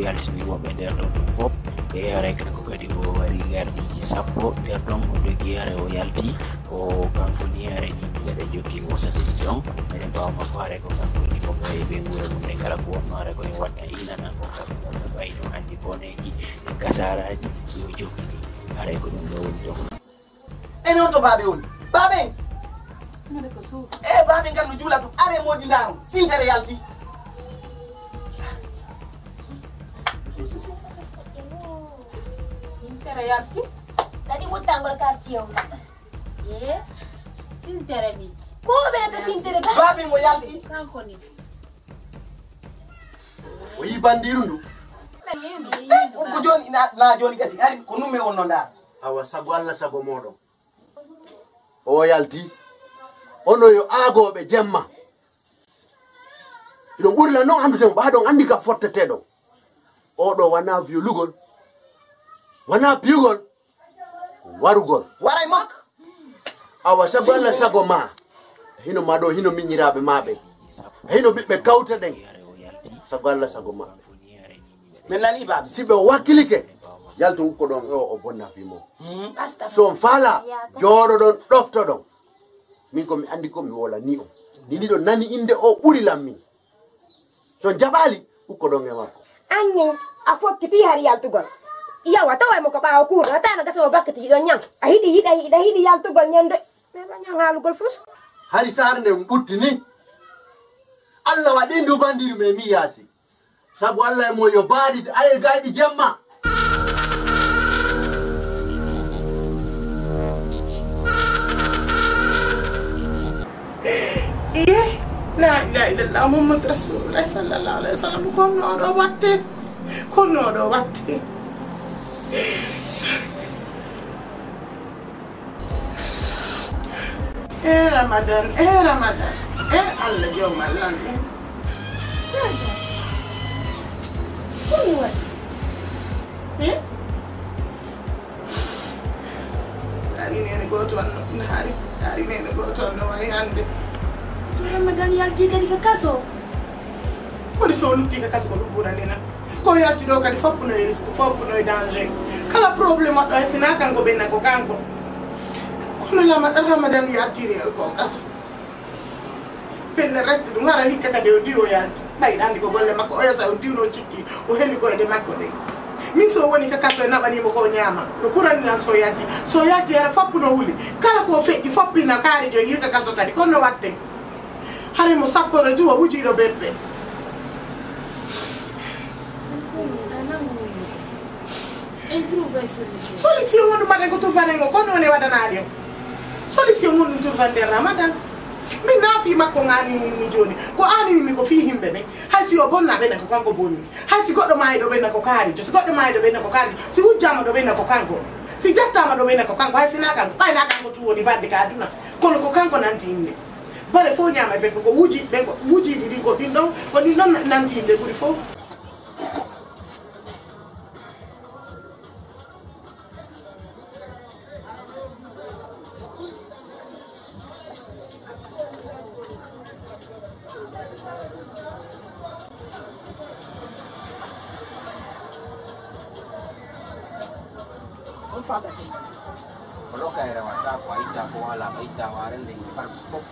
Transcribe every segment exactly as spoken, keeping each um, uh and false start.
Yaltini woɓɓe nder ɗon ɗum fof. E haray kanko kadi o waɗi gardiiji sappo nder ɗon, o dogi haray o yalti. O kanko ni haray ni miɗen jokki mo satini ɗon. Miɗen ɓaawa makko haray ko kanko ni ko ɓe ɓe nguura ɗum ɗen kala ko wonno haray ko en waɗa inana ko kanko wonno ɓayno anndi boneeji e kasaraaji yo jokki ni. Haray ko ɗum ɗo woni ɗon. Ene on to baabe woni? Baabe en! Mone ko suudu. E baabe en kadi no juula to. Are moodi ndaaro. Sintere yalti. Sintere yalti? Kadi wuttangol quartier on ka. E sintere ni. Ko ɓe ta sintere ba? Baabe en o yalti. Kanko ni. O yii bandiiru ndu. Ko jooni na, na jooni gasi. Hari ko nume wonno ndaa. Awa, sago Alla, sago mooɗon. O yalti. Onon yo aagooɓe jemma. Hiɗon ɓuri lan non anndude mo, ɓaa hiɗon anndi ka fotteteɗon. Oo ɗoo wanaa violugol, wanaa piyugol, warugol. Waray mok. Awa, sago Alla, sago maa. Hino maa ɗoo, hino miñiraaɓe maa ɓen. Hino ɓiɓɓe kawte ɗen. Sago Alla, sago maa. Men nanii, baabi. Si ɓe wakkilike, yaltu ukko ɗon, o, o bonna fii mo. So on faalaa, jooɗoɗon, ɗoftoɗon. Min ko mi anndi ko mi wolanii on. Ni hiɗon nani innde o ɓuri lan min. So on jaɓaali, ukko ɗon e makko. Annin, a fokkitii hari yaltugol. Yawa, tawa mo ko ɓaawo kuuɗo, a taano gasa o bakkiti hiɗon ñan. A hiɗi, hiɗa, hiɗa hiɗi yaltugol ñande. Ɓe ɓe ñan haalugol fus. Hari saare nden ɓutti ni. Alla waɗi ndu bandiiru men mi yaasi. Sabu Alla e mo yo baadi aye gayɗi jemma. Iye, la ilaha illallah, Muhammad Rasulullah sallallahu alaihi wasallam, ko honno oɗo watte? Ko honno oɗo watte? Eh, Ramadan, eh, Ramadan, eh, Allah joomal lanɗe. Ko mi waɗi? Hmm? Ari neene gooto on no, hari, hari neene gooto on no wayi hannde. Ramadan yalti kadi ka kaso. Kono so o lutti ka kaso ko ɗum ɓurani na? Ko yalti ɗo kadi fof no e risque, fof no e danger. Kala problème waɗɗo hay si na kanko ɓenna ko kanko. Kono lama-, Ramadan yaltiri ko kaso. Pelle rette ɗum, hara hikka kadi o diwo yalti. Ɓay ɗa anndi ko golle makko, oya sa o diwno o cikki, o heli koyɗe makko ɗen. Min so o woni ka kaso e naɓanimo ko o ñaama. No ɓurani lan so o yalti. So o yalti hara fof no huli. Kala ko o feƴƴi fof ina kaari joyi ka kaso kadi. Kono no watte. Haray mo sappoore tun o wujiiɗo beppe. En trouve solution. Solution wondu mbaɗen ko trouvanen o, kono on e waɗanaade o. Solution wondu trouvander Ramadan. Min naafii makko on aanini mi jooni. Ko aanini mi ko fii himɓe ɓen. Hay si o bonna ɓenna ko kanko bonni. Hay si goɗɗo maayi ɗo ɓenna ko kaarijo. Si goɗɗo maayi ɗo ɓenna ko kaarijo. Si wujjaama ɗo ɓenna ko kanko. Si jattaama ɗo ɓenna ko kanko. Hay si naa kanko. Ɓay naa kanko tun woni bande ka aduna. Kono ko kanko nanti innde. Bare fof ñaama ɓe ko wuji, ɓe ko wujiiɗi ɗin ko ɗin ɗon, ko ɗin ɗon nanti yimɓe ɓuri fof. Ko ɗo kayre watta ko a itta ko wala, a itta waare nde par fof.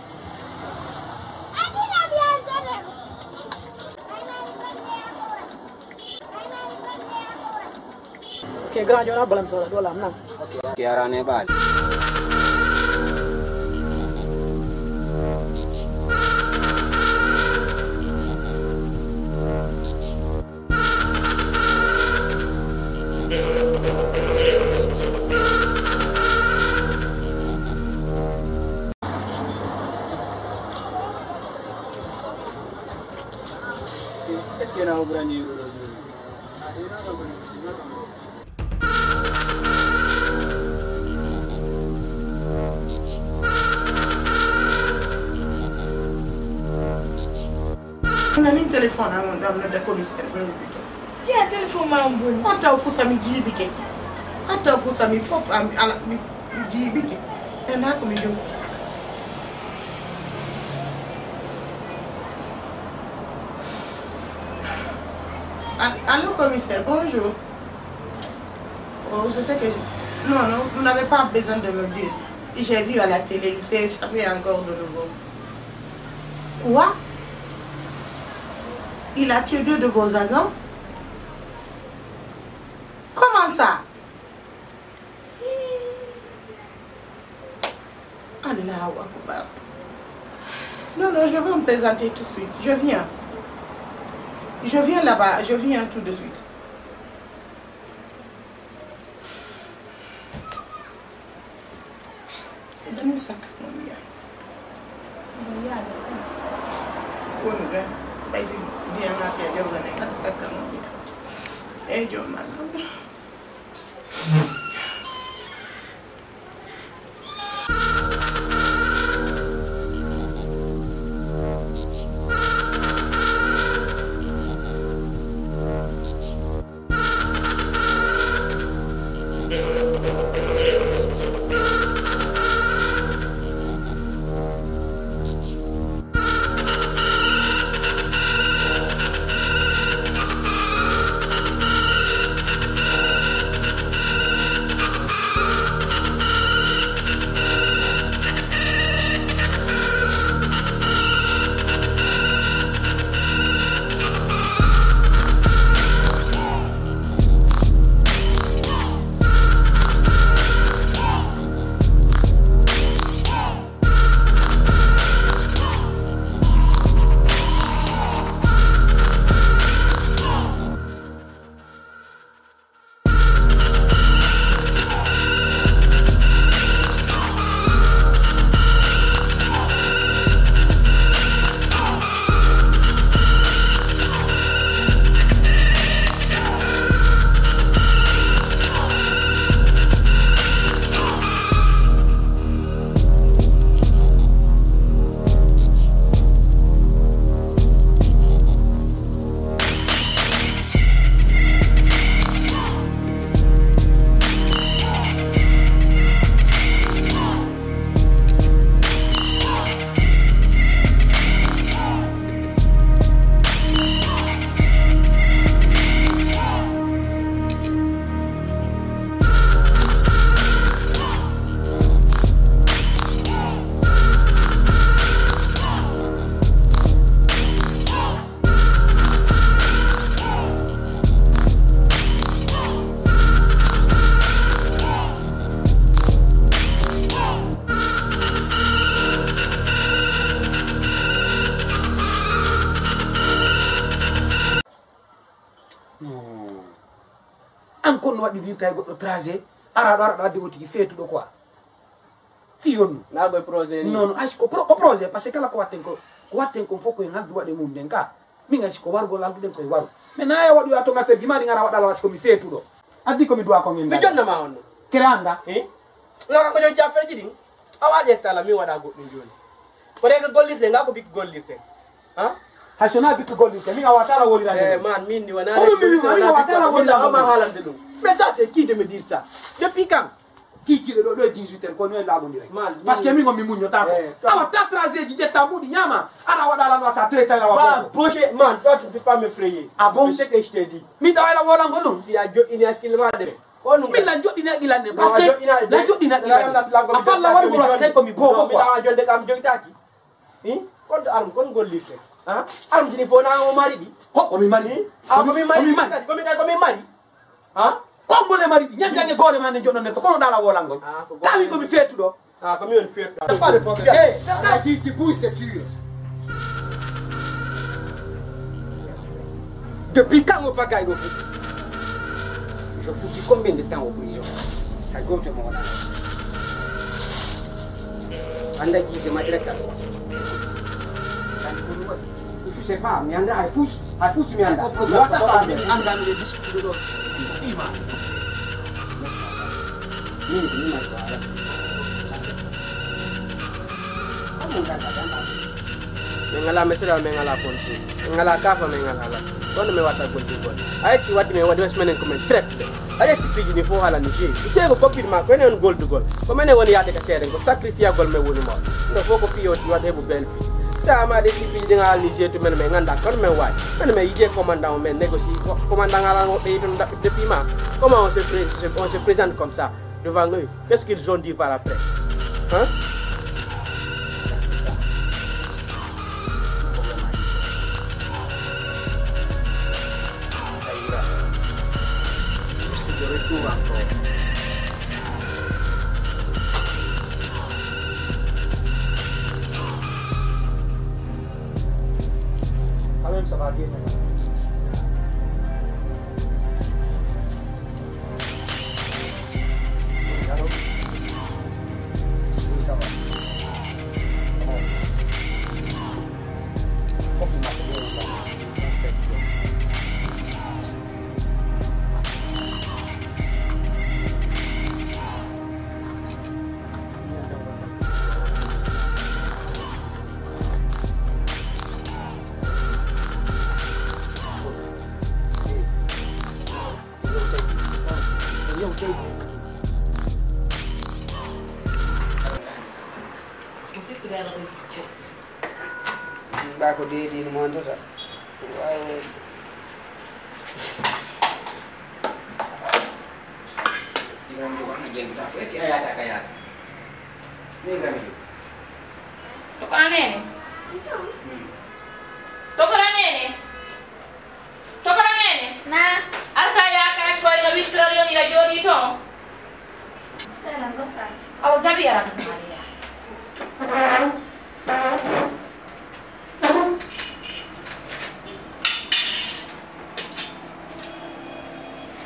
Ok, grand, jona balam sala, ɗo lam nan. Ok, ok, arane bal. Est-ce que na o ɓurani euro ɗo jooni? Nanin téléphone am on ɗo, mi nodda commissaire, mi uddito. Yaa téléphone ma on boni. Hatta o fusa mi jiibike. Hatta o fusa mi fof, am, ala, mi, mi jiibike. E naa ko mi jom. Ah, allô, commissaire, bonjour. Oh, je sais que je... Non, non, vous n'avez pas besoin de me le dire. J'ai vu à la télé, il s'est échappé encore de nouveau. Quoi ? Il a tué deux de vos agents ? Comment ça ? Allahu Akbar. Non, non, je vais me présenter tout de suite. Je viens. Je viens là-bas, je viens tout de suite. Dani sakka mon ya. Wonu ga, bay si biya nga ke jorga ne, dani sakka mon ya. E jom man. Non. An kon no waɗɗidirta e goɗɗo trajet, ara ɗo, ara ɗo addi o tigi feetuɗo quoi. Fii honno? Naa ko e projet ni? Non, non, hay ko pro-, ko projet, parce que kala ko watten ko, ko watten kon fof ko e ngaldu waɗe mum nden ka. Min hay si ko warugol alduɗen ko e waru. Mais naa e waɗu ya ton affaire ji ma ɗi ngara waɗa la wasi ko mi feetuɗo. Addi ko mi duwa ko ngen. Mi jonna ma honno? Kere anda? Eh? Nga ko jom ci affaire ji ɗin. A waɗi e tala mi waɗa goɗɗum jooni. Ko rega gollirde nga ko bikki gollirte. Ha? Hay so naa bikki gollirte, min a wata la wolirande. Eh, man, min ni wana. Ko ɗum mi wi'u, min a wata la wolirande. Min la wama haalande ɗum. Mais ça, t'es qui de me dire ça? Depuis quand? Kiikiiɗe ɗo, ɗo e dix-huit heures, ko no en laaɓondira. Man, parce que min on mi muññotaako. Eh, to. Awa, ta trajet ji, ƴetta mbuɗi, ñaama. Ara waɗa lan wasa traité la wa. Ba, boshe, man, toi, tu ne peux pas m'effrayer. Ah bon? C'est ce que je t'ai dit. Min ɗaway la wolangol ɗum. Si a joɗɗini hakkille ma de. Ko ɗum. Min lan joɗɗini hakkille an de. Parce que la joɗɗini hakkille an de. A falla waɗugol wasa tawi ko mi bobo quoi. Min ɗawa jonde kam jogitaaki. Hi? Kon to arm, kon gollirte. Ha? Arm jini fo na o mari ɗi. Ko, ko mi mari. Hi? Ah, ko mi mari. Ko mi mari. Ko mi, ko mi mari. Ha? Ko mbole mari ɗi. Ñande jange gore ma nde joɗɗon ne to. Kono ɗala wolangol. Ah, ko tawi ko mi feetuɗo. Ah, ko mi woni feetuɗo. Pas de problème. Hey, ça, ça, qui, qui bouge, c'est sûr. Depuis quand on va gagner au foot? Je foutu combien de temps au prison? Hay gooto mo wonaa. Anda jiide madrasa ko. Je sais pas, mi anda hay fus, hay fus mi anda. Mi watta ko mi anda mi discutude ɗo. Fima. Min, min mari ko ala. Amu ganda ganda. Min ngala mesira, min ngala konti. Min ngala kafa, min ngala la. Kono mi watta goldugol. A yecci wadde mi waɗi wes menen ko min traite. A yecci piiji ɗi fof haala Niger. Sey ko koppir ma ko enen on goldugol. Ko menen woni yaade ka teeren ko sacrifiagol men woni mawɗo. No fof ko piyooti waɗa heɓu belle fille. Sama de tipi dengan Niger tu men men nganda kon men wai. Men men ije commandant men négocier. Commandant ala ngo pe itu ndak depi ma. Comment on se, pré- on se présente comme ça devant eux? Qu'est-ce qu'ils ont dit par après? Hein? Quand même, ça va bien maintenant. Allô? Oui, ça va. Bon. Faut que ma trouve ça. Ba ko deedi no montata. Waaw. Ibrahima Diop, wax na jël bi tax. Est-ce que a yaata ka yaasi? Ni Ibrahima Diop. Tokora nene. Hmm. Tokora nene. Tokora nene. Na. Arta ya ka ko ila Victoria ni la jodi ton. Tela gosa. Aw gabi ya.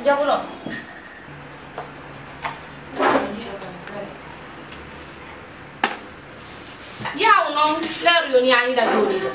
Jabulo. Yaw non, leeru yo ni ani da jooɗi ɗo.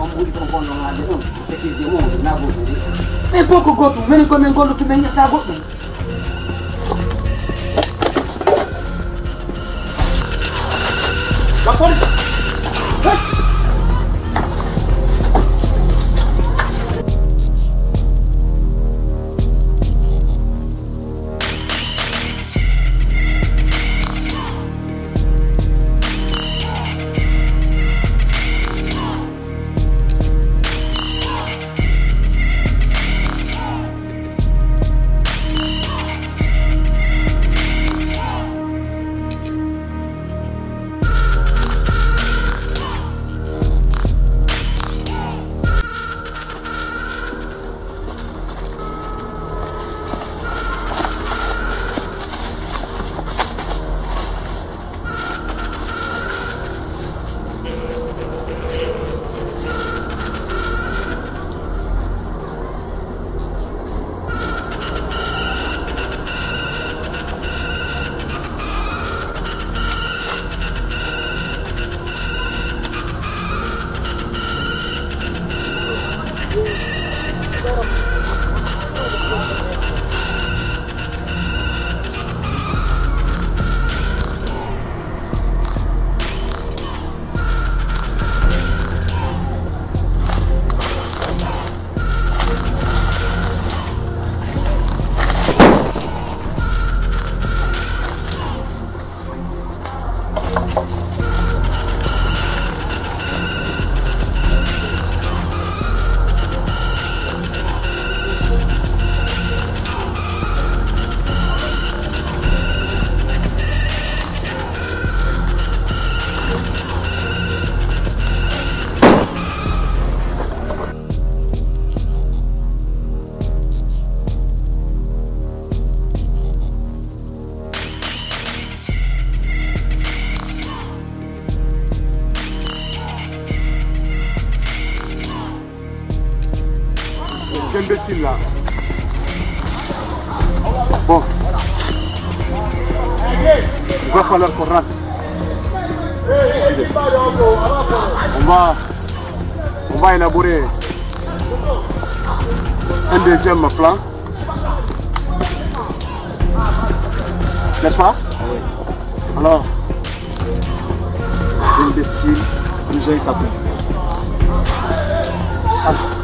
On ɓuri kon bonno haalde ɗon, sécurité mo on na goto de. Men fof ko goto, menen ko men golloto, men yetta goɗɗum. La police. Hey! Ces imbéciles là. Bon. Il va falloir qu'on rentre. On va, on va élaborer un deuxième plan. N'est-ce pas ? Alors, ces imbéciles nous ont échappé. Alors.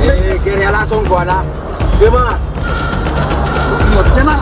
Eh, kere ala son ko ala. Dema. Dema.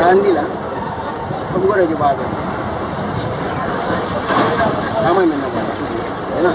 Anndi la, ko mi waɗa joɓaaɓe. Amay men no waɗa. Ena.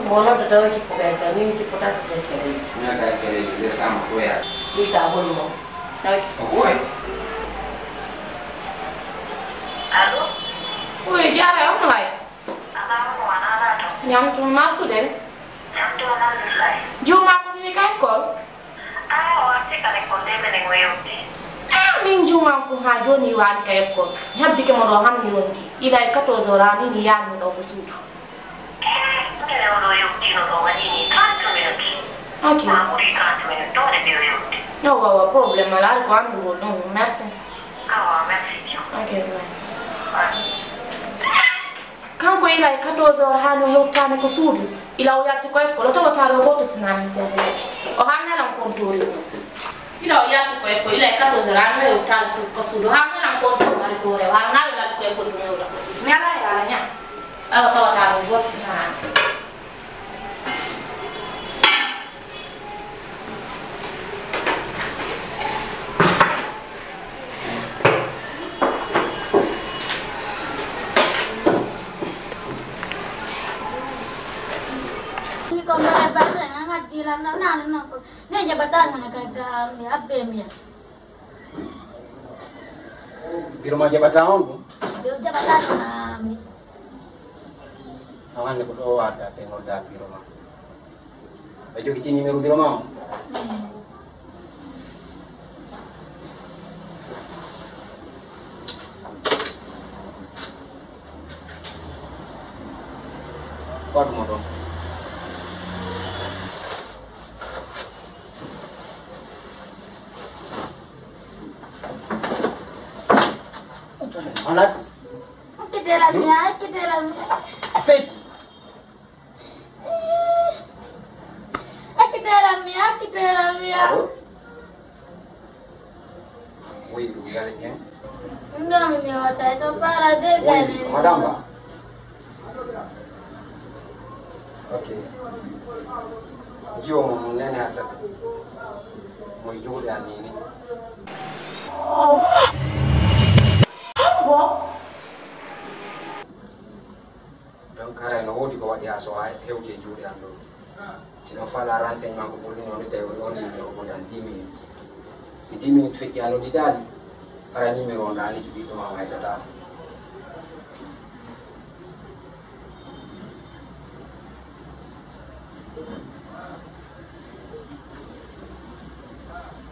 Mo nodda tawa kippo ka escalier, min mi kippata ka escalier. Mina ka escalier, nder sama ko ya. Ɗum ka hol mo. Tawa kippo. Ko koy? Allo? Oy, jaara, on no hay? Alaa, on wano alaa to? Ñam tun marsude. Ñam tun alhamdulillahi. Juuma ko ni kay kol? Ah, o arti kare kon de menen o yewti. Ah, min juuman kun haa jooni waɗi ka ekkol. Mi habbike mo ɗo hanni ronki. Ila e quatorze heures haa ni mi yaanno ɗo ko suudu. Eh, minen o ɗo yewtino ɗo waɗi ni trente minutes. Ok. Ma ɓuri trente minutes, ɗo de ɓe o yewti. No wawa problème alaa ko anndugol ɗum. Merci. Awa, merci bien. Ok, bye. Bye. Kanko ila e quatorze heures haa no hewtaani ko suudu. Ila o yalti ko ekkol, o tawata ɗo gooto sinaa mi seedeeki. O haalnanan kontoori o. Ila o yalti ko ekkol, ila e quatorze heures haa no hewtaani su-, ko suudu. O haalnanan kontoori o ari ko rewa. O haalnanan o yalti ko ekkol ɗum hewta ko suudu. Mi alaa e ala ñaa. Awa tawata ɗum gooto sinaa mi. Ni ko mbele batte nga ngati lan na na na ko. Ne je bata mo na ka ga mi abbe mi. Biro ma jaɓataa on ɗum? Ɓe jaɓataa ɗum, aa, mi. An hannde ko ɗoo waɗɗaa, sey noddaa biro ma. Ɓe jogiti numéro biro ma on? Mm. Waɗu mo ɗon. Malade? Ekkitee lan mi yaa, ekkitee lan mi yaa. A feeti? Ekkitee lan mi yaa, ekkitee lan mi yaa. Allo? Oui, ɗum gale ƴen. Ɗum ɗoo mi mi hootay to paara de. Oui, gane. Madame Ba. Ok. Jiwo mo mo nene ha seɗɗa. Mo e juuɗe an ni ni. Hambo. Donc, haray no woodi ko waɗi haa so a hewti e juuɗe an ɗoo. Si no faalaa renseignement ko ɓurɗi noon, tawi on, on numéro o tan dix minutes. Si dix minutes feƴƴi a nodditaali, haray numéro on ɗaanike ɓiɗɗo maa maytataa.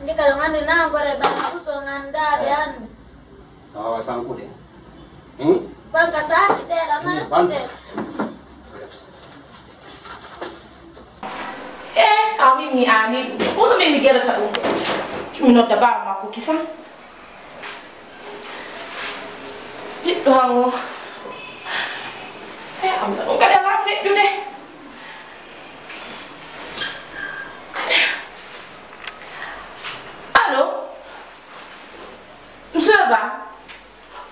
Ndikka ɗum anndi naa gore ɓay kuso nganndaa ɓe anndi. A waaway fankude. Hmm? Fanka taaki teela. Min maa bantu. Teela. Eh, amin mi amin. Kono min mi gerata ɗum. Mi nodda baawo makko kisan. Ɓiɗɗo hango. Eh, am na ɗum kadi alaa feƴƴude. Allo? Monsieur Ba,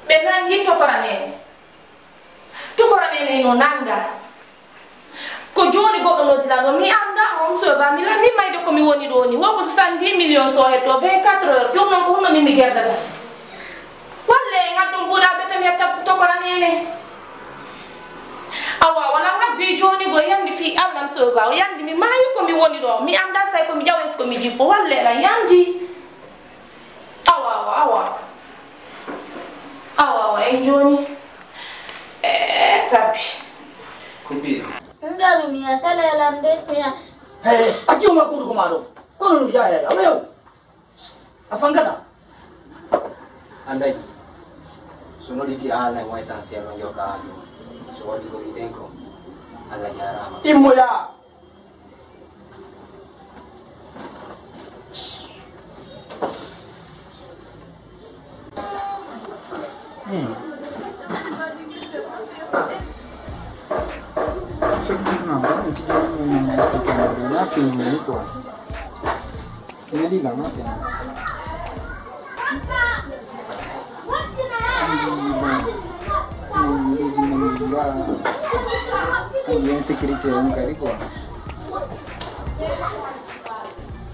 ɓe nangi tokora nene. Tokora nene no nanga. Ko jooni goɗɗo noddi lan ɗo, mi anndaa mo, monsieur Ba, mi lanndii mayde ko mi woni ɗo ni. Wo ko soixante-dix millions so heddoo, vingt-quatre heures, ɗum noon ko honno min mi gerdata? Walle e ngal ɗum ɓuuɗaa ɓe to mi yetta tokora nene. Awa, wala ngabbii jooni go yandi fii Alla, monsieur Ba, o yandi mi maayi ko mi woni ɗo. Mi anndaa say ko mi ƴawa, est-ce que mi jippo, walle lan yandi. Awa, awa, awa. Awa, awa, en jooni. Eh, Rabbi. Ko mbiɗon? Ndari mi ya salelam de mi ya. Hey, accu ma kuuɗu ko maa ɗoo. Kono ɗum yaaya, awa yaw. A fangata. Anday. So nodditii a haalnay mo essentiel on jokka haa ɗum. So waɗi ko wi'eten ko, Allah jaaraama. Immoyaa. Hmm. Effectivement, on tigi on expliqué na film ni quoi. Neli la ma. Andi bon. Andi bon. Andi insécurité on kadi quoi.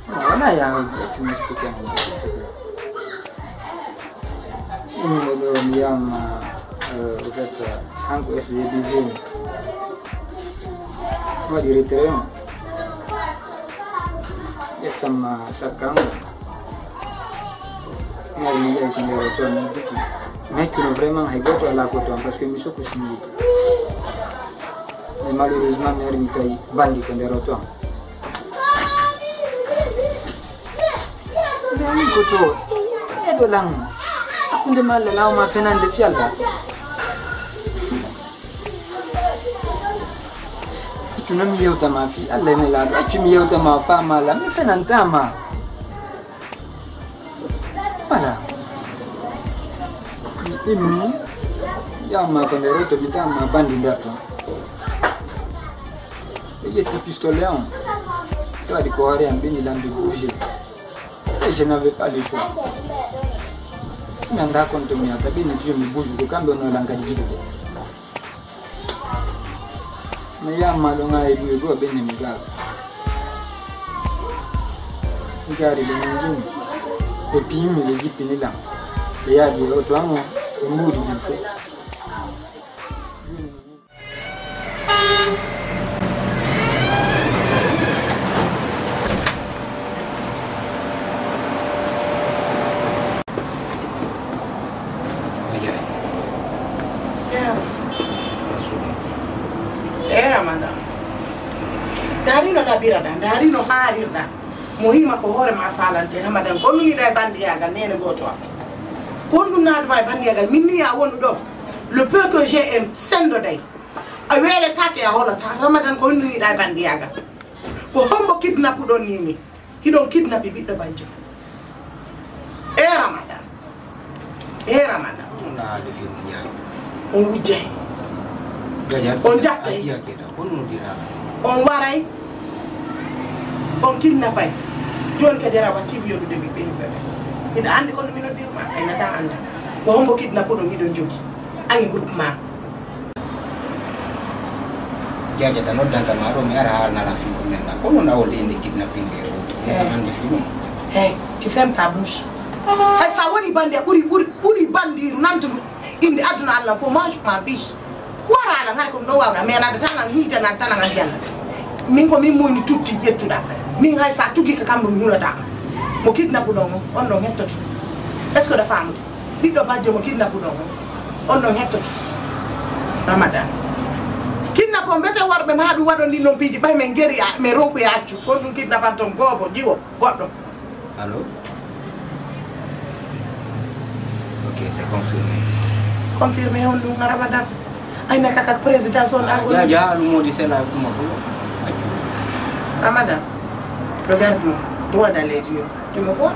Wala ya tu expliqué. Ɗum ɗoo mi yiyama, euh, au fait, euh, kanko S G D G ni. Waɗi retrait on. Ƴettanma sakka on. Mi ari mi ƴeewi ko nder oto am, mi udditi. Mi heccuno vraiment hay gooto alaa ko toon, parce que mi soko sinndi. Mais malheureusement, mi ari mi tawi bandi ko nder oto am. Mbe min ko to, eɗo lan. Hakkunde ma Allah laawo ma fenande fi Allah. Accu non mi yewta ma fi Allah e Nelaaɗo. Accu mi yewta ma, faama lan, mi fenanta ma. Voilà. Mi immi, yawma ko nder oto, mi tawma bandi nder ton. Ɓe ƴetti pistolet on. Ɓe waɗi ko hoore am, ɓe ni lan ɓe bouger. Et je n'avais pas le choix. Mi anndaa kon to mi yahata, ɓe ni tiyo mi bouge ko kamɓe on no lan kadi yiɗude. Mi yamma ɗon haa e ɓiye goo ɓe nemi gaa. Mi jaari ɓe min jimi. Ɓe piyimmi ɓe jippini lan. Ɓe yaadi e oto an on, ɓe mbuuɗi ɗin fof. Ajaay. Eero. Rasuulu. Eera, madam. Ndaari no laɓirɗaa, ndaari no haarirɗaa. Mo hima ko hoore ma faalante, Ramadan. Ko honɗun yiɗaa e bandiyaagal neene gooto am? Ko honɗun naaduma e bandiyaagal? Min ni ya wonu ɗo. Le peu que j'ai un sendo day. A weeletaake, a holataa. Ramadan, ko honɗun yiɗaa e bandiyaagal? Ko hombo kidnapuɗon nii ni? Hiɗon kidnapi ɓiɗɗo bajjo. E Ramadan. E Ramadan. On wujjay. On jattay. On waray. On kidnapay. Jooni kadi aɗa waɗi T V yondude ɓiɓɓe yimɓe ɓe. Hiɗa anndi kono mi noddirma, ay nata annda. Ko hombo kidnapuɗon hiɗon jogi? An e groupe ma. Jaaja ta noddanta ma ɗo, mi ara haalnana fii ko men ɗa. Ko non a woni inde kidnapping e o. Eh. Hannde fii ɗum. Hey, tu fermes ta bouche. Hay sa woni bandi a ɓuri, ɓuri, ɓuri bandiru nantudu. Inde aduna Allah fof, moi je m'en fiche. Waraala hay ko ɗo wawɗa, mais nande tan an hiite nan tan an aljanna. Min ko min moni tutti ƴettuɗa. Min hay sa tugi ka kambo mi hulata. Mo kidnapuɗon on, on ɗon hettoto. Est-ce que ɗa faamude? Ɓiɗɗo bajjo mo kidnapuɗon on, on ɗon hettoto. Ramadan. Kidnap on mbete worɓe ma ɗum waɗon ɗin non piiji ɓay men geri a, men ronkuya accu. Kon ɗum kidnapanton goobo, jiwo, goɗɗo. Allô? Ok, c'est confirmé. Confirmé on ɗum Ramadan. Ay na kaka présidence on ɗa. Ah, ya, ya, ɗum woni c'est là, ɗum woni. Ramadan, regarde-moi droit dans les yeux. Tu me vois?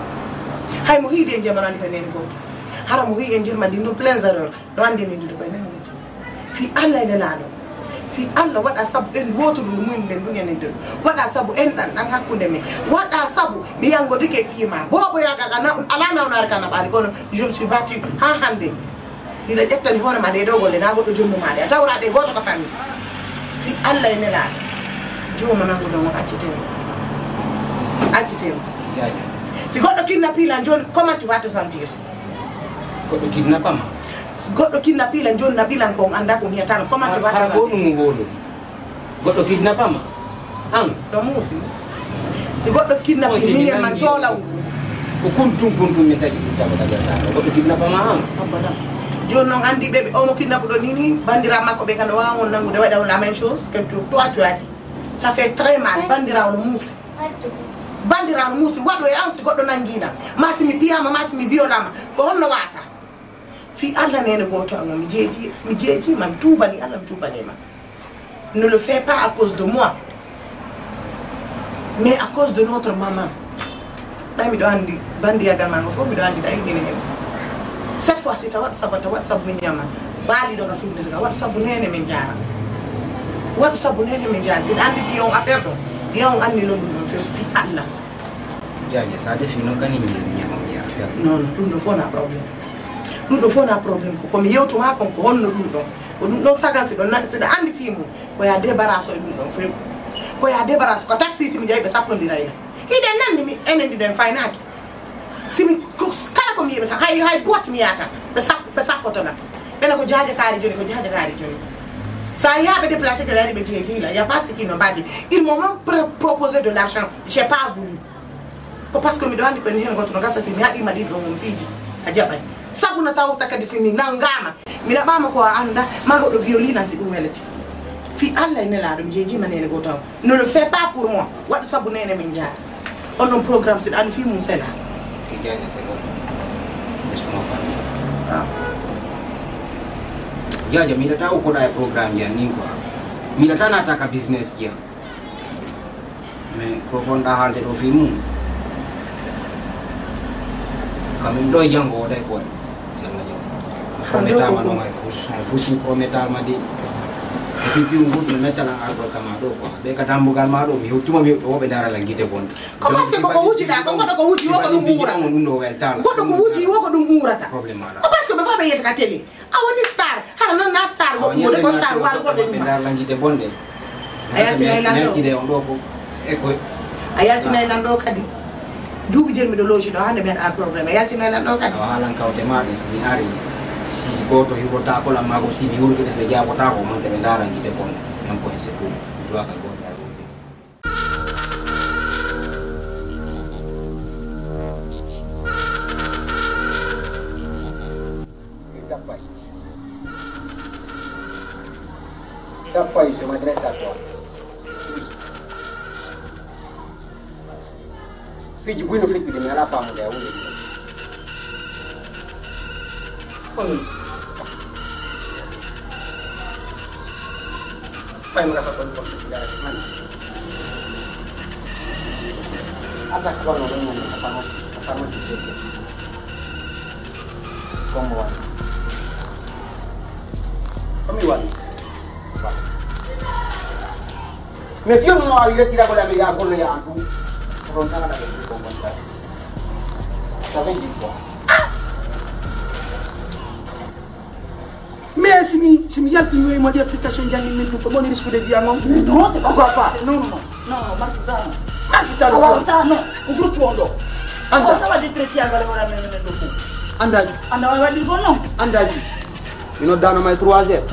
Hay mo hiide e jemma nani ka neni goto. Hara mo hii en jirma ndi ɗum plein erreur. No anndi min ɗum koye men woni. Fii Allah e Nelaaɗo. Fii Allah waɗa sabu en wooturu ndu mumen ɗum enen ɗum. Waɗa sabu en ɗan ɗan hakkunde men. Waɗa sabu mi yanngodike fii ma. Booboyaagal ana, alaa nawnaare ka naɓaali kono je me suis battu haa hannde. Hiɗa ƴettani hoore ma ɗee ɗoo golle, naa goɗɗo jonnu ma ɗe. A tawraa ɗe gooto ka famille. Fii Allah e Nelaaɗo. Jooma nanguɗo mo accitee mo. Accitee mo. Jaaja. Si goɗɗo kidnappii lan jooni, comment tu vas te sentir? Goɗɗo kidnappa ma? Si goɗɗo kidnappii lan jooni, na ɓilan ko on anndaa ko on hiyata lan, comment tu vas te sentir? Hara ko honɗun mo wowlori? Goɗɗo kidnappa ma? An? Ɗo muusi. Si goɗɗo kidnappii min e man toola. Ko kuntum kuntum min taƴi tutta ko taƴa sa. Goɗɗo kidnappa ma an? Abada. Jooni non anndi ɓe, ɓe, on mo kidnapuɗo nii, nii, banndiraaɓe makko ɓe ka no waawa on nanngude, waɗa on la même chose que toi, toi, tu as dit. Ça fait très mal. Banndiraawo no muusi. Banndiraawo no muusi. Waɗu e an si goɗɗo nanngii lan. Maa si mi piyaama, maa si mi viyolaama. Ko honno waata? Fii Alla neene gooto an on, mi jeejii, mi jeejii ma, mi tuubanii Alla, mi tuubanii ma. Ne le fais pas à cause de moi, mais à cause de notre maman. Ɓay miɗo anndi banndiyagal maa ngal fof, miɗo anndi ɗa yiɗini hen. Cette fois-ci, ta waɗu sabu, ta waɗu sabu min ñaama. Baali ɗo ka suudu ka, waɗu sabu neene min jaara. Waɗu sabu neene min jaara. Si ɗa anndi fii on affaire ɗo, yo on anndi non ɗum on few fii Alla. Jaaja, sa defi non kani mi ñaama mi affaire. Non, non, ɗum ɗo fof na problème. Ɗum ɗo fof na problème. Ko, ko mi yewtu maa kon, ko honno ɗum ɗon? Ko ɗum ɗon sagal si ɗon na-, si ɗa anndi fii mum, ko ya débarrasse e ɗum ɗon fof. Ko ya débarrasse, ko taxi si mi jawi ɓe sappondiray la. Hiɗen nanndi mi, enen ɗiɗen faynaaki. Si mi, ko, kala ko mi yi'i ɓe sa-, hay, hay boîte mi yahata, ɓe sap-, ɓe sappoto la. Ɓe na ko Jaaja kaari jooni, ko Jaaja kaari jooni. Sa yaha ɓe déplacé, ɓe ari ɓe jeedi la, y a pas ce qui no mbaɗi. Ils m'ont même pro-, proposé de l'argent, j'ai pas voulu. Ko parce que miɗo anndi ko en heen gooto no gasa si mi haɗiima ɗin ɗon on piiji, a jaɓay. Sabu no tawta kadi si mi nanngaama, mi naɓaama ko a annda, maa goɗɗo violina si ɗum welete. Fii Alla e Nelaaɗo, mi jeejiima neene gooto am. Ne le fais pas pour moi. Waɗu sabu neene min njaara. On ɗon programme si ɗa anndi fii mum sela. Ke Jaaja c'est bon. Laisse-moi parler. Ah. Jaaja, mi yiɗataa o koɗa e programme ji an nin quoi. Mi yiɗataa naata ka business ji an. Mais ko honɗa haalde ɗo fii mum? Kamin ɗo e janngo o ɗay ko waɗi. Si Allah jaɓi. Prometama non hay fus, hay fus mi prometama de. E pipiw ngu mi mettalan argol kama ɗo quoi. Ɓe ka dambugal ma ɗo, mi hewtuma mi heɓɓe woɓɓe ndaara lan gite bonde. Ko parce que ko ko wuji ɗa, ko goɗɗo ko wuji wo ko ɗum uurata. Ɗum ɗo weltala. Goɗɗo ko wuji wo ko ɗum uurata. Problème ala. Ko parce que ɓe fof ɓe yiyata ka télé. A woni star. Hara non na star goɗɗo woni ko star wala goɗɗo ɗum. Ɓe ndaara lan gite bonde. A yaltinay lan ɗo. Mettide on ɗo ko e ko. A yaltinay lan ɗo kadi. Duuɓi jeɗi miɗo looci ɗo, hannde mi heɗa problème. A yaltinay lan ɗo kadi. Awa haalan kawte ma ɗen, si mi ari, si gooto hiwrotaako lan, maa ko si mi hiwrike ɓe, si ɓe jaabotaako, manke ɓe ndaara gite bonde. Même point, c'est tout. Mi duwaka gooto hay gooto. Tappay. Tappay, je m'adresse à toi. Piiji buy no feccude, mi alaa faamude a woni. Kono ɓay mi gasa kon kon feccude ala de man. Attaque wano ɗon ñande ka pharmacie, ka pharmacie. Kombo wano. Ko mi wano. Mais fiyo no waawi rettiragol amen ya golle ya an ɗum. Ko ɗon tan aɗa ɓe ɗum kon kon tan. Ça veut dire quoi? Mais si mi, si mi yaltinoyi mo ɗi application janngi min ɗum, ko woni risque de vie an on? Mais non, c'est pas ça. Pourquoi pas? Non, non, non. Non, non, Marsi, non. Marsi, talo. Awa, ta, non. Ko groupe on ɗo. Anda. Awa, tawa décret ki angale wala men men ɗo. Andaji. Anda wa waɗi ko non. Andaji. Mi noddaano ma e trois heures.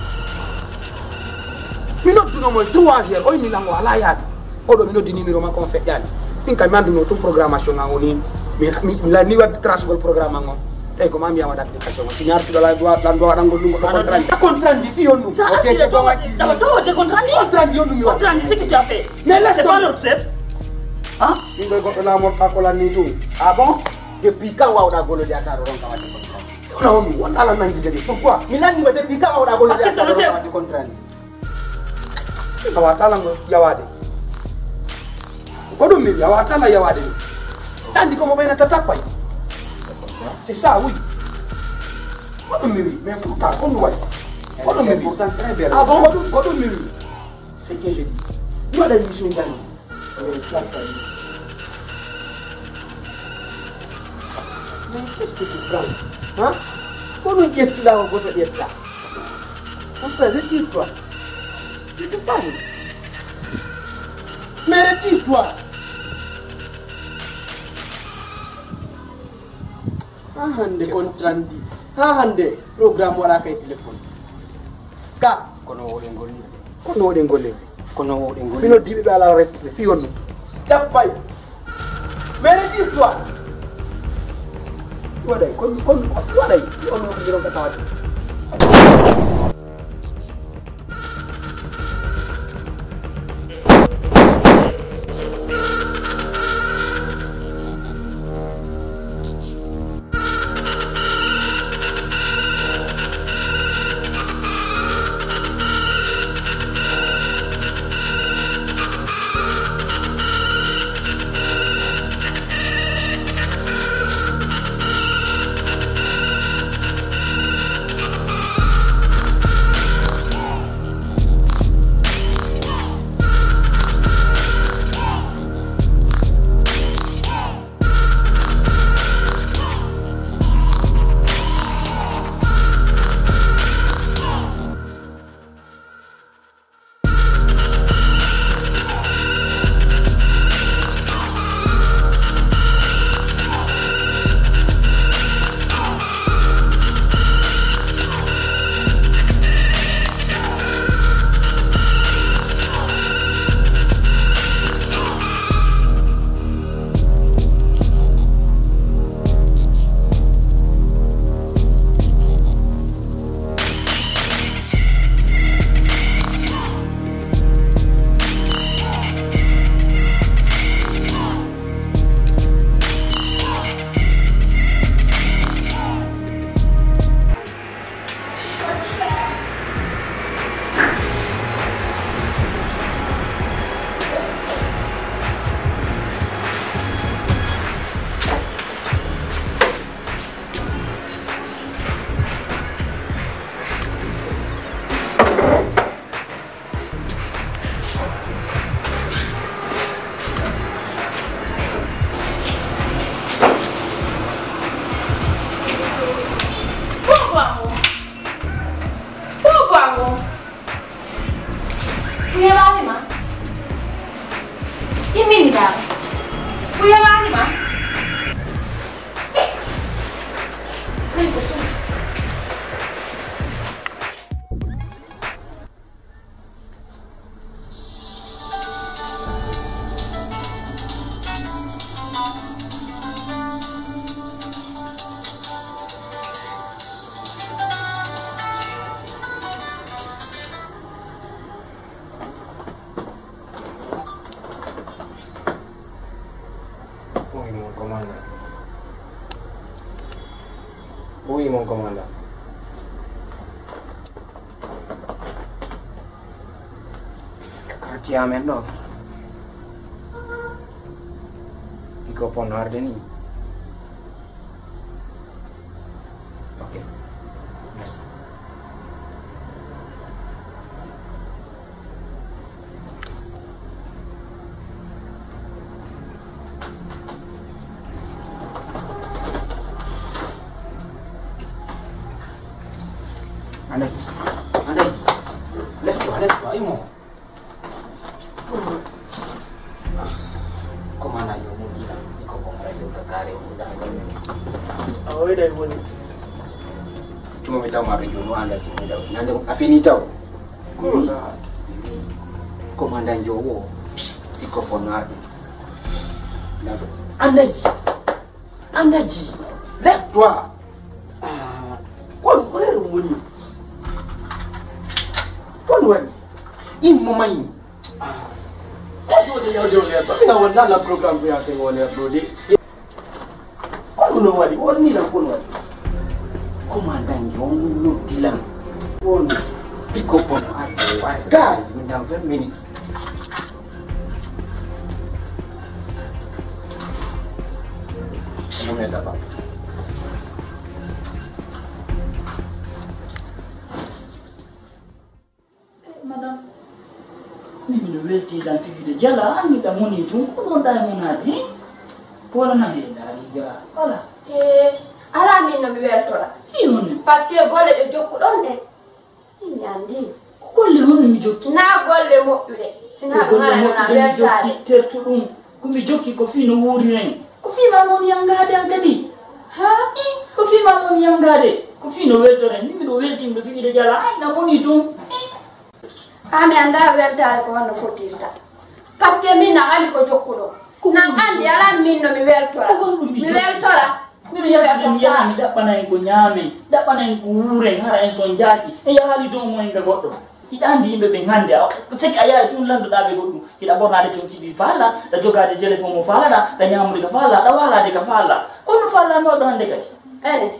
Mi nodduno mo e trois heures. O inni lan o alaa yaade. Oɗo mi noddi numéro makko on feƴƴaani. Min kay mi annduno tun programmation an woni. Mi, mi, mi lanni wadde tracegol programme an on. Tawi ko ma mi yawa application on. Si mi artuɗo lan duwa, lan duwa waɗangol ɗum goɗɗo contrat. Sa contrat ndi fi honɗum? Sa artuɗo to, to, to contrat ndi? Contrat ndi honɗum mi waɗa? Contrat ndi, c'est qui tu as fait? Mais laisse tomber. C'est pas notre chef. Hein? Min ɗo e goɗɗo laamorɗa ko lanni ɗum. Ah bon? Depuis quand wawɗa golloɗi a taɗo ronka wadde contrat? Wona honɗum? Wonɗa lan nanngitde ɗum. Pourquoi? Mi lanni mo depuis quand wawɗa golloɗi a taɗo ronka wadde contrat ndi? A wawata lan yawaade. Ko ɗum min, a wawata lan yawaade ɗum. Tandi ko mo ɓeyna tata pay. C'est ça, oui. Ko ɗum mi wi, mais pourtant, ko ɗum waɗi? Ko ɗum mi wi. Pourtant, très bien. Ah bon? Ko ɗum, ko ɗum mi wi. C'est que je dis. Mi waɗa émission janngo. Mais qu'est-ce que tu prends? Hein? Kono ƴettuɗaa o goto ƴetta. Mon frère, retire-toi. Je te parle. Mais retire-toi. Haa hannde contrat ndi, haa hannde programme waɗaaka e téléphone. Ka? Kono woɗen gollirde. Kono woɗen gollirde. Kono woɗen gollirde. Mino diiɓe ɓe alaa rek, ɓe fii honno. Ɗaɓɓay. Mais retire-toi. Waɗay, kon, kon, waɗay. On, on, on, on, on, on, on, on, Mon commandant. Quartier amen ɗo. Iko ponno arde ni. Ok. Merci. Alaji, Alaji, lefto, lefto, ayi mo. Commandant yo mo dina, iko bon radio ka kare o da. A oy day woni. Tuma mi taw ma be jono anda si mo daw. Nande a fini taw. Commandant Jowo, iko bon arde. Alaji. Alaji, lève-toi. Ah, kon, kon heure mo woni? Kon woni? Immo mayi. Ah, ko jode yawde o leer, ba mi na wonna la programme ko yake o leer do de. Kon no wadi, wonni lan kon wadi. Commandant on noddi lan. On. Pick up on. Gare. Dans vingt minutes. Mo me daba. Eh, madame, min miɗo welti ɗan fijude jala, an hiɗa moni tun, ko non ɗa e monade, hein? Ko wala nan e ɗa riga, wala. Eh, ala min no mi weltora. Fi honne? Parce que golle ɗe jokkuɗon ɗen. Mi andi. Ko golle honno mi jokki? Na golle moƴƴuɗe. Sina ko ɗum golle haray wona moƴƴuɗe mi weltaade. Jokki, tertu ɗum. Ko mi jokki ko fii no wuuriren. Ko fii ma mon yangaade an kadi. Ha? I, ko fii ma mon yangaade. Ko fii no weltoren. Min miɗo welti, miɗo fijude jala. Ay, na moni tun. I. Ha mi anda weltaare ko honno fottirta. Parce que min na andi ko jokkuɗo. Ko nan andi alan min no mi weltora. Ko honɗum mi Mi jokki? Weltora. Miɗo yaltude mi yaha mi ɗaɓɓana en ko ñaamen, ɗaɓɓana en ko wuuren, hara en son jaaki, en yahaali dow mo en ga goɗɗo. Hiɗa anndi yimɓe ɓen hannde, a, seki a yahay tun lanndoɗaa ɓe goɗɗum. Hiɗa ɓornaade conci ɗi faala, ɗa jogaade telefon mo faalaɗaa, ɗa ñaamude ka faala, ɗa waalaade ka faala. Kono faala mi waɗo hannde kadi. Ene,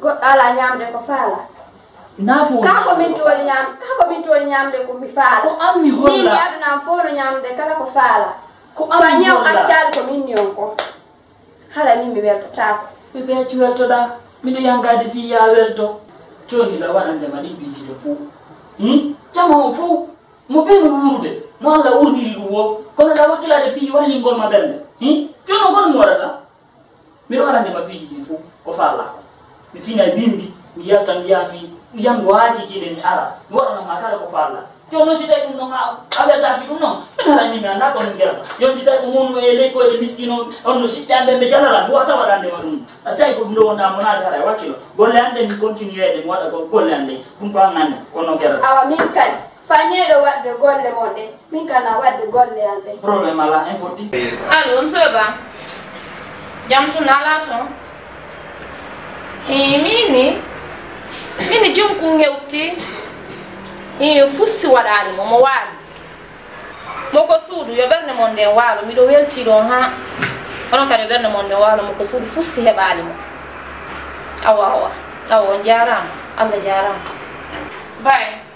goɗɗo alaa ñaamde ko faala. Naa fof. Kaa ko min tooni ñaam-, kaa ko min tooni ñaamde ko mi faala. Ko an mi holla. Min e aduna am fof no ñaamde kala ko faala. Ko an mi holla. Fa ñaw accaali ko min ni on kon. Hara min mi weltotaako. Bébé, accu weltoɗaa. Miɗo yangaade fii yaa welto. Jooni la waɗande ma ɗin piiji ɗin fow. Hin? Jama on fow. Mo ɓe no wuurude. No Alla wurniri ɗum woo. Kono ɗa wakkilaade fii wallingol ma ɓernde. Hin? Jooni on kono mi waɗata. Miɗo waɗande ma piiji ɗin fow. Ko faalaa ko. Mi fina e bimbi. Mi yalta mi yaa mi. Yango waaji kiɗe mi ara. Mi waɗana ma kala ko faalaa. Jooni non si tawi ɗum non a, a weltaaki ɗum non, min haray min mi anndaa ko min gerata. Jooni si tawi ko wonu e ley koyɗe miskiino, on no siɓɓe an ɓen ɓe jalalan, mi wata waɗande ma ɗum. A tawi ko ɗum ɗo wonɗaa monaade haray wakkilo. Golle an ɗen mi continueede, mi waɗa ko golle an ɗen. Ɗum ko an anndi, ko non gerata. Awa min kadi, fañeeɗo waɗde golle mon ɗen, min kadi na waɗde golle an ɗen. Problème alaa, info ti. Allo, monsieur Ba. Jam tun alaa ton? Ii, miin ni, miin ni, jonkun hewti. Ii, fusi waɗaali mo, mo waali. Mo ko suudu, yo ɓernde mon nden waalo, miɗo weltii ɗon haa. Onon kadi, yo ɓernde mon nden waalo, mo ko suudu, fusi heɓaali mo. Awa, awa, awa, on jaaraama, Alla jaaraama. Bye.